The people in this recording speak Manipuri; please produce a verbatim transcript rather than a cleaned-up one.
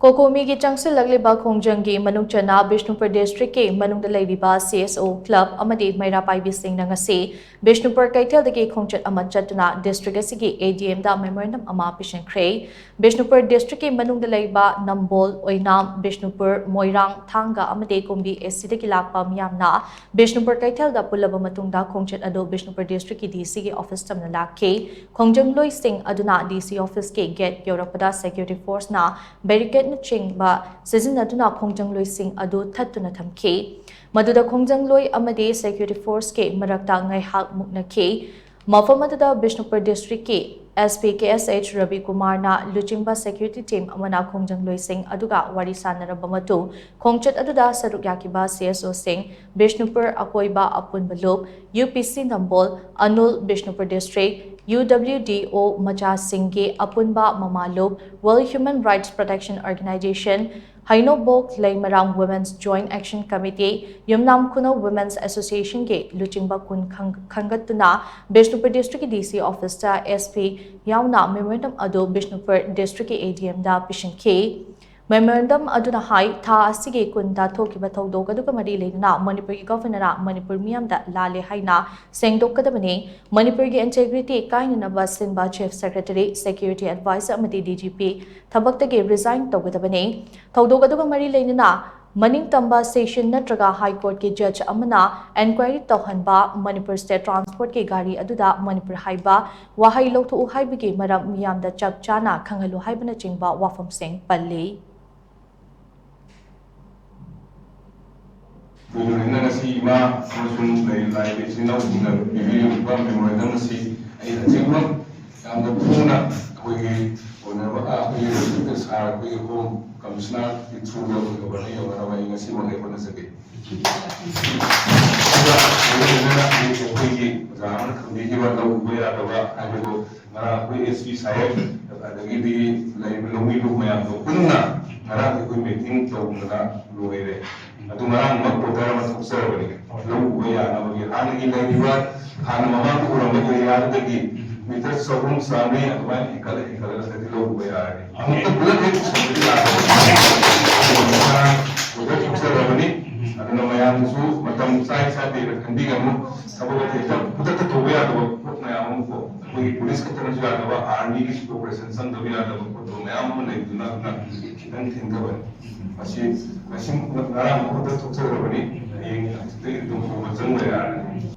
ꯀꯣꯀꯣꯃꯤꯒꯤ ꯆꯪꯁꯤꯜꯂꯛꯂꯤꯕ ꯈꯣꯡꯖꯪꯒꯤ ꯃꯅꯨꯡ ꯆꯟꯅ ꯕꯤꯁꯅꯨꯄꯨꯔ ꯗꯤꯁꯇ꯭ꯔꯤꯛꯀꯤ ꯃꯅꯨꯡꯗ ꯂꯩꯔꯤꯕ ꯁꯤ ꯑꯦꯁ ꯑꯣ ꯀ꯭ꯂꯕ ꯑꯃꯗꯤ ꯃꯩꯔꯥ ꯄꯥꯏꯕꯤꯁꯤꯡꯅ ꯉꯁꯤ ꯕꯤꯁꯅꯨꯄꯨꯔ ꯀꯩꯊꯦꯜꯗꯒꯤ ꯈꯣꯡꯆꯠ ꯑꯃ ꯆꯠꯇꯨꯅ ꯗꯤꯁꯇ꯭ꯔꯤꯛ ꯑꯁꯤꯒꯤ ꯑꯦ ꯗꯤ ꯑꯦꯝꯗ ꯃꯦꯃꯣꯔꯦꯟꯗꯝ ꯑꯃ ꯄꯤꯁꯤꯟꯈ꯭ꯔꯦ꯫ ꯕꯤꯁꯅꯨꯄꯨꯔ ꯗꯤꯁꯇ꯭ꯔꯤꯛꯀꯤ ꯃꯅꯨꯡꯗ ꯂꯩꯕ ꯅꯝꯕꯣꯜ, ꯑꯣꯏꯅꯥꯝ, ꯕꯤꯁꯅꯨꯄꯨꯔ, ꯃꯣꯏꯔꯥꯡ, ꯊꯥꯡꯒ ꯑꯃꯗꯤ ꯀꯨꯝꯕꯤ ꯑꯦ ꯁꯤꯗꯒꯤ ꯂꯥꯛꯄ ꯃꯤꯌꯥꯝꯅ ꯕꯤꯁꯅꯨꯄꯨꯔ ꯀꯩꯊꯦꯜꯗ ꯄꯨꯜꯂꯕ ꯃꯇꯨꯡꯗ ꯈꯣꯡꯆꯠ ꯑꯗꯨ ꯕꯤꯁꯅꯨꯄꯨꯔ ꯗꯤꯁꯇ꯭ꯔꯤꯛꯀꯤ ꯗꯤ ꯁꯤꯒꯤ ꯑꯣꯐꯤꯁ ꯇꯝꯅ ꯂꯥꯛꯈꯤ꯫ ꯈꯣꯡꯖꯪꯂꯣꯏꯁꯤꯡ ꯑꯗꯨꯅ ꯗꯤ ꯁꯤ ꯑꯣꯐꯤꯁꯀꯤ ꯒꯦꯠ ꯌꯧꯔꯛꯄꯗ ꯁꯦꯀ꯭ꯌꯨꯔꯤꯇꯤ ꯐꯣꯔꯁꯅ ꯕꯦꯔꯤꯀꯦꯗꯅꯆꯤꯡꯕ ꯁꯤꯖꯤꯟꯅꯗꯨꯅ ꯈꯣꯡꯖꯪꯂꯣꯏꯁꯤꯡ ꯑꯗꯨ ꯊꯠꯇꯨꯅ ꯊꯝꯈꯤ꯫ ꯃꯗꯨꯗ ꯈꯣꯡꯖꯪꯂꯣꯏ ꯑꯃꯗꯤ ꯁꯦꯀ꯭ꯌꯨꯔꯤꯇꯤ ꯐꯣꯔꯁꯀꯤ ꯃꯔꯛꯇ ꯉꯥꯏꯍꯥꯛ ꯃꯨꯛꯅꯈꯤ꯫ ꯃꯐꯝ ꯑꯗꯨꯗ ꯕꯤꯁꯅꯨꯄꯨꯔ ꯗꯤꯁꯇ꯭ꯔꯤꯛꯀꯤ ꯑꯦꯁ ꯄꯤ ꯀꯦ ꯑꯦꯁ ꯑꯩꯆ ꯔꯕꯤ ꯀꯨꯃꯥꯔꯅ ꯂꯨꯆꯤꯡꯕ ꯁꯦꯀ꯭ꯌꯨꯔꯤꯇꯤ ꯇꯤꯝ ꯑꯃꯅ ꯈꯣꯡꯖꯪꯂꯣꯏꯁꯤꯡ ꯑꯗꯨꯒ ꯋꯥꯔꯤ ꯁꯥꯟꯅꯔꯕ ꯃꯇꯨꯡ, ꯈꯣꯡꯆꯠ ꯑꯗꯨꯗ ꯁꯔꯨꯛ ꯌꯥꯈꯤꯕ ꯁꯤ ꯑꯦꯁ ꯑꯣꯁꯤꯡ, ꯕꯤꯁꯅꯨꯄꯨꯔ ꯑꯀꯣꯏꯕ ꯑꯄꯨꯟꯕ ꯂꯨꯞ, ꯌꯨ ꯄꯤ ꯁꯤ ꯅꯝꯕꯣꯜ, Avul, Bishnupur district, U W ꯗꯤ ꯑꯣ ꯃꯆꯥꯁꯤꯡꯒꯤ ꯑꯄꯨꯟꯕ ꯃꯃꯥ ꯂꯨꯞ, World Human Rights Protection Organization, ꯍꯩꯅꯧꯕꯣꯛ ꯂꯩꯃꯔꯥꯝ Women's Joint Action Committee, ꯌꯨꯝꯅꯥꯝ ꯈꯨꯅꯧ Women's Associationꯒꯤ ꯂꯨꯆꯤꯡꯕ ꯀꯨꯟ ꯈꯪ-, ꯈꯟꯒꯠꯇꯨꯅ ꯕꯤꯁꯅꯨꯄꯨꯔ ꯗꯤꯁꯇ꯭ꯔꯤꯛꯀꯤ ꯗꯤ ꯁꯤ ꯑꯣꯐꯤꯁꯇ ꯑꯦꯁ ꯄꯤ ꯌꯥꯎꯅ ꯃꯦꯃꯣꯔꯦꯟꯗꯝ ꯑꯗꯨ ꯕꯤꯁꯅꯨꯄꯨꯔ ꯗꯤꯁꯇ꯭ꯔꯤꯛꯀꯤ ꯑꯦ ꯗꯤ ꯑꯦꯝꯗ ꯄꯤꯁꯤꯟꯈꯤ꯫ ꯃꯦꯃꯣꯔꯦꯟꯗꯝ ꯑꯗꯨꯅ ꯍꯥꯏ, ꯊꯥ ꯑꯁꯤꯒꯤ ꯀꯨꯟꯗ ꯊꯣꯛꯈꯤꯕ ꯊꯧꯗꯣꯛ ꯑꯗꯨꯒ ꯃꯔꯤ ꯂꯩꯅꯅ ꯃꯅꯤꯄꯨꯔꯒꯤ ꯒꯚꯔꯅꯔꯅ ꯃꯅꯤꯄꯨꯔ ꯃꯤꯌꯥꯝꯗ ꯂꯥꯜꯂꯦ ꯍꯥꯏꯅ ꯁꯦꯡꯗꯣꯛꯀꯗꯕꯅꯤ꯫ ꯃꯅꯤꯄꯨꯔꯒꯤ ꯏꯟꯇꯦꯒ꯭ꯔꯤꯇꯤ ꯀꯥꯏꯅꯅꯕ ꯁꯤꯟꯕ ꯆꯤꯐ ꯁꯦꯀ꯭ꯔꯦꯇꯔꯤ, ꯁꯦꯀ꯭ꯌꯨꯔꯤꯇꯤ ꯑꯦꯗꯚꯥꯏꯖꯔ ꯑꯃꯗꯤ ꯗꯤ ꯖꯤ ꯄꯤ ꯊꯕꯛꯇꯒꯤ ꯔꯤꯖꯥꯏꯟ ꯇꯧꯒꯗꯕꯅꯤ꯫ ꯊꯧꯗꯣꯛ ꯑꯗꯨꯒ ꯃꯔꯤ ꯂꯩꯅꯅ ꯃꯅꯤꯡꯇꯝꯕ ꯁꯦꯁꯟ ꯅꯠꯇ꯭ꯔꯒ ꯍꯥꯏ ꯀꯣꯔꯠꯀꯤ ꯖꯖ ꯑꯃꯅ ꯑꯦꯟꯀ꯭ꯋꯥꯏꯔꯤ ꯇꯧꯍꯟꯕ, ꯃꯅꯤꯄꯨꯔ ꯁ꯭ꯇꯦꯠ ꯇ꯭ꯔꯥꯟꯁꯄꯣꯔꯠꯀꯤ ꯒꯥꯔꯤ ꯑꯗꯨꯗ ꯃꯅꯤꯄꯨꯔ ꯍꯥꯏꯕ ꯋꯥꯍꯩ ꯂꯧꯊꯣꯛꯎ ꯍꯥꯏꯕꯒꯤ ꯃꯔꯝ ꯃꯤꯌꯥꯝꯗ ꯆꯞ ꯆꯥꯅ ꯈꯪꯍꯜꯂꯨ ꯍꯥꯏꯕꯅꯆꯤꯡꯕ ꯋꯥꯐꯝꯁꯤꯡ ꯄꯜꯂꯤ꯫ ꯑꯩꯈꯣꯏꯒꯤ ꯂꯣꯏꯅꯅ ꯉꯁꯤ ꯏꯃꯥ ꯑꯃꯁꯨꯡ ꯂꯩ-, ꯂꯥꯛꯏꯕ ꯏꯆꯤꯟ ꯏꯅꯥꯎꯁꯤꯡꯅ ꯄꯤꯕꯤꯔꯤꯕ ꯃꯦꯃꯣꯔꯦꯟꯗꯝ ꯑꯁꯤ ꯑꯩ ꯍꯧꯖꯤꯛꯃꯛ ꯌꯥꯝꯅ ꯊꯨꯅ ꯑꯩꯈꯣꯏꯒꯤ ꯑꯣꯏꯅꯕ, ꯑꯩꯈꯣꯏꯒꯤ ꯁꯥꯔ, ꯑꯩꯈꯣꯏꯒꯤ ꯍꯣꯝ ꯀꯃꯤꯁꯅꯔꯒꯤ ꯊ꯭ꯔꯨꯗ ꯑꯩꯈꯣꯏ ꯒꯚꯔꯅꯔ ꯌꯧꯅꯅꯕ ꯑꯩ ꯉꯁꯤꯃꯛ ꯑꯩ ꯍꯣꯠꯅꯖꯒꯦ꯫ ꯑꯗꯨꯒ ꯂꯣꯏꯅꯅ ꯑꯩꯈꯣꯏꯒꯤ ꯑꯣꯖꯥ ꯑꯃꯅ ꯊꯝꯕꯤꯈꯤꯕ ꯂꯧ ꯎꯕ ꯌꯥꯗꯕ ꯍꯥꯏꯕꯗꯣ ꯉꯔꯥꯡ ꯑꯩꯈꯣꯏ ꯑꯦꯁ ꯄꯤ ꯁꯥꯍꯦꯕ ꯑꯗꯒꯤꯗꯤ ꯂꯩꯔꯤꯕ ꯂꯧꯃꯤ ꯂꯨꯞ ꯃꯌꯥꯝꯗꯣ ꯄꯨꯟꯅ ꯉꯔꯥꯡ ꯑꯩꯈꯣꯏ ꯃꯤꯇꯤꯡ ꯇꯧꯗꯅ ꯂꯣꯏꯔꯦ꯫ ꯑꯗꯨ ꯉꯔꯥꯡꯃꯛ ꯑꯣꯔꯗꯔ ꯑꯃ ꯊꯣꯛꯆꯔꯕꯅꯤ ꯂꯧ ꯎꯕ ꯌꯥꯅꯕꯒꯤ꯫ ꯍꯥꯟꯅꯒꯤ ꯂꯩꯔꯤꯕ, ꯍꯥꯟꯅ ꯃꯃꯥꯡꯗ ꯎꯔꯝꯕ ꯑꯦꯔꯤꯌꯥꯗꯨꯗꯒꯤ ꯃꯤꯇꯔ ꯆꯍꯨꯝ ꯆꯥꯝꯃꯔꯤ ꯑꯗꯨꯃꯥꯏꯅ ꯍꯦꯟꯒꯠꯂ ꯍꯦꯟꯒꯠꯂꯒ ꯁꯤꯗꯤ ꯂꯧꯔꯨꯕ ꯌꯥꯔꯅꯤ꯫ ꯑꯃꯨꯛꯇ ꯄꯨꯂꯞ ꯍꯦꯛ ꯁꯤꯟꯕꯗꯤ ꯌꯥꯔꯣꯏ꯫ ꯑꯣꯔꯗꯔ ꯊꯣꯛꯆꯔꯕꯅꯤ꯫ ꯑꯗꯨꯅ ꯃꯌꯥꯝꯅꯁꯨ ꯃꯇꯝ ꯆꯥꯏ ꯆꯥꯗꯦꯅ ꯈꯟꯕꯤꯒꯅꯨ꯫ ꯊꯕꯛ ꯑꯇꯩ ꯈꯨꯗꯛꯇ ꯇꯧꯕ ꯌꯥꯗꯕ ꯄꯣꯠ ꯃꯌꯥꯝ ꯑꯃ ꯀꯣ, ꯑꯩꯈꯣꯏꯒꯤ ꯄꯨꯂꯤꯁ ꯈꯛꯇꯅꯁꯨ ꯌꯥꯗꯕ, ꯑꯥꯔꯃꯤꯒꯤ ꯀꯣꯑꯣꯄꯔꯦꯁꯟ ꯆꯪꯗꯕ ꯌꯥꯗꯕ ꯈꯣꯠꯇꯕ ꯃꯌꯥꯝ ꯑꯃ ꯂꯩꯕꯗꯨꯅ ꯑꯗꯨꯅ ꯈꯤꯇꯪ ꯊꯦꯡꯊꯕꯅꯤ꯫ ꯃꯁꯤ ꯉꯁꯤ ꯉꯔꯥꯡ ꯑꯣꯔꯗꯔ ꯊꯣꯛꯆꯈ꯭ꯔꯕꯅꯤ꯫ ꯍꯌꯦꯡ ꯍꯪꯆꯤꯠꯇꯒꯤ ꯑꯗꯨꯝ ꯍꯧꯕ ꯆꯪꯕ ꯌꯥꯔꯅꯤ꯫